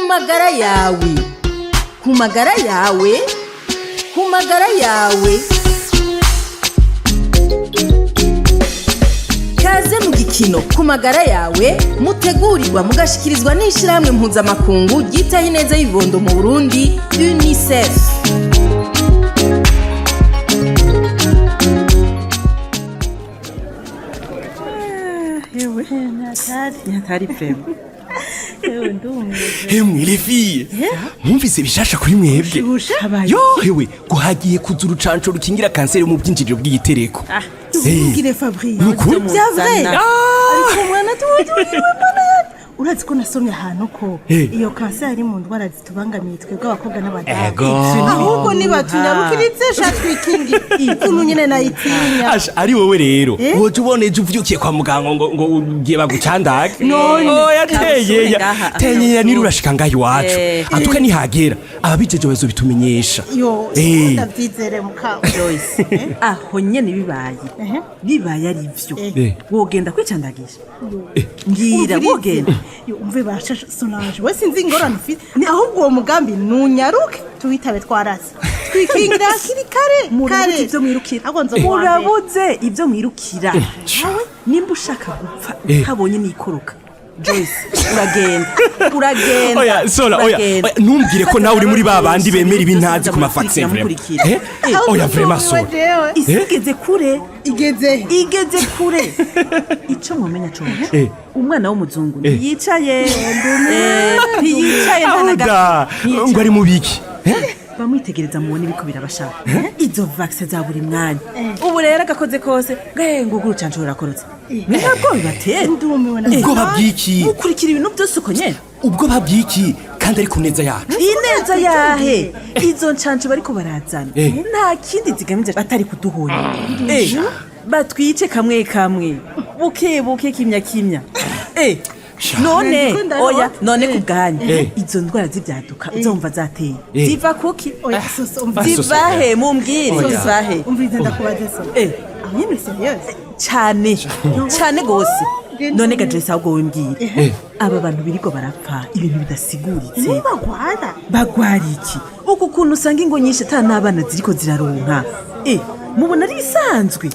Magara yawe, ku magara yawe, ku magara yawe. Kaze mu gikino Ku magara yawe, mutegurirwa mugashikirizwa n'ishirahamwe mpuzamakungu ryitaho ineza y'ibibondo mu Burundi, UNICEF. Yewe, Nyatari vraiment. Yewe, ndumiwe. Hemwe les filles, mwumvise bishasha kuri mwebwe? Habaye? Yo hewe, ngo hagiye kuza urucanco rukingira kanseri yo mu bwinjiriro bw'igitereko. Ubwire Fabrice. Nukuri? Bya vrai? Muzana. Ariko mwana tuwutuwiwe, mwana yacu, urazi ko nasomye ahantu ko iyo kanseri ari mu ndwara zitubangamiye twebwe abakobwa n'abadamu. Ego. Ahubwo nibatunyarukiritse sha, twikingi ukuntu nyine nayitinya. Asha, ari wowe rero woje ubona ejo uvyukiye kwa muganga ngo ugiye bagucandage? None. Oya, Kabushure teyeya ngaha. teyeya, nirurashika ngaha iwacu. Atuka nihagera ababijeje bazobitumenyesha. Yo, ndabyizere mukawe. Joyce, aho nyene bibaye bibaye ari ivyo, wogenda kwicandagisha? Mbwira, wogenda? Yo, umve basha Solange, we sinzi ingorane ufite, ahubwo uwo mugambi nunyaruke tuwitabe twarase, twikingira hakiri kare. Murabuze Kare ibyo mwirukira. Ahubwo nzo kuwa mbere. Murabuze ibyo mwirukira. Nimba ushaka gupfa utabonye n'ikoroka, Joyce, uragenda, uragenda. Oya Sola, oya. Uragenda. Oya, ntumbwire ko nawe uri muri ba bandi bemera ibintazi ku ma vaccin vraiment. Mukurikira. Oya vraiment, Sola. Jewe. Isi igeze kure. Igeze he? Igeze kure. Ico mwomenya coco, umwana w'umuzungu ntiyicaye, ntiyicaye nta na gato. Ahuda. Ntiyicaye. Ngo ari mu biki? Bamwitegereza, mubona ibiko birabashaka izo vaccin za buri mwanya. Ubu rero agakoze kose ngo urucanco rurakorotse, ntabwo bibatera? Ndumiwe na Ubwoba bw'iki? Mukurikira ibintu byose uko nyene. Ubwoba bw'iki kandi ari ku neza yacu? Ineza yahe? Izo ncanco bariko barazana nta kindi zigamije batari kuduhonya. Batwice kamwe kamwe, buke buke, kimya kimya. None Ndiko ndarota. oya, none ku bwanyu, izo ndwara z'ibyaduka uzumva zateye ziva kuki? Oya soso, umva. Zivahe? Mumbwire. Oya. Zivahe? Umviriza, ndakubaze so. Aho nyene sérieux? Cane, cane gose. None ga Joyce, ahubwo wimbwire, aba bantu biriko barapfa ibintu bidasiguritse, Bagwara. Bagwara iki? Uku kuntu usanga ingo nyinshi ata n'abana ziriko ziraronka, mubona ari bisanzwe?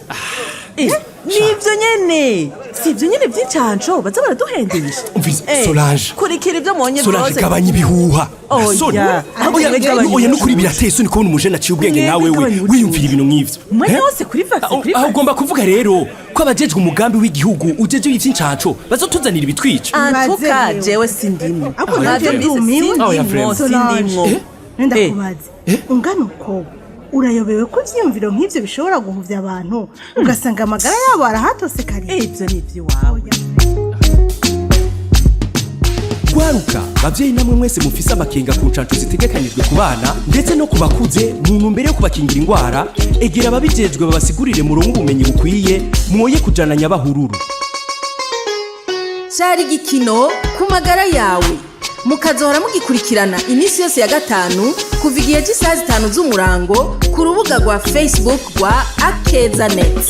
Nivyo nyene, si ivyo nyene vy'incanco baza baraduhendesha? Umviriza, Solange. Kurikira ivyo mwonye Solange, vyose. gabanya ibihuha. Oya. Soni. Ahubwo Oya, mwe gabanya oya, nukuri ibihuha. birateye isoni kubona umujene aciye ubwenge Mwebwe nkawe we gabanya ubucucu. wiyumvira ibintu nk'ivyo. Umwanya Eh? wose kuri vaccin, Aho kuri aho vaccin. ugomba kuvuga rero ko abajejwe umugambi w'igihugu ujeje ivy'incanco bazotuzanira ibitwica? Antuka. Ibaze. Jewe sindimwo. Ahubwo Navyo navyo mbise. ndumiwe. Oya, Sindimwo. vraiment. Sindimwo. Ndakubaze, ungana uko urayobewe ko ivyiyumviro nk'ivyo bishobora guhuvya abantu, ugasanga amagara yabo arahatosekariye? Ivyo ni ivy'iwawe. Gwaruka, bavyeyi namwe mwese mufise amakenga ku ncanco zitegekanijwe ku bana ndetse no ku bakuze, mu ntumbero yo kubakingira ingwara, egera ababijejwe babasigurire, muronke ubumenyi bukwiye, mwoye kujana nyabahururu. Cari igikino Ku magara yawe, mukazohora mugikurikirana iminsi yose ya gatanu kuva igihe cy'isaha 5 z'umurango ku rubuga rwa Facebook rwa Akeza Net.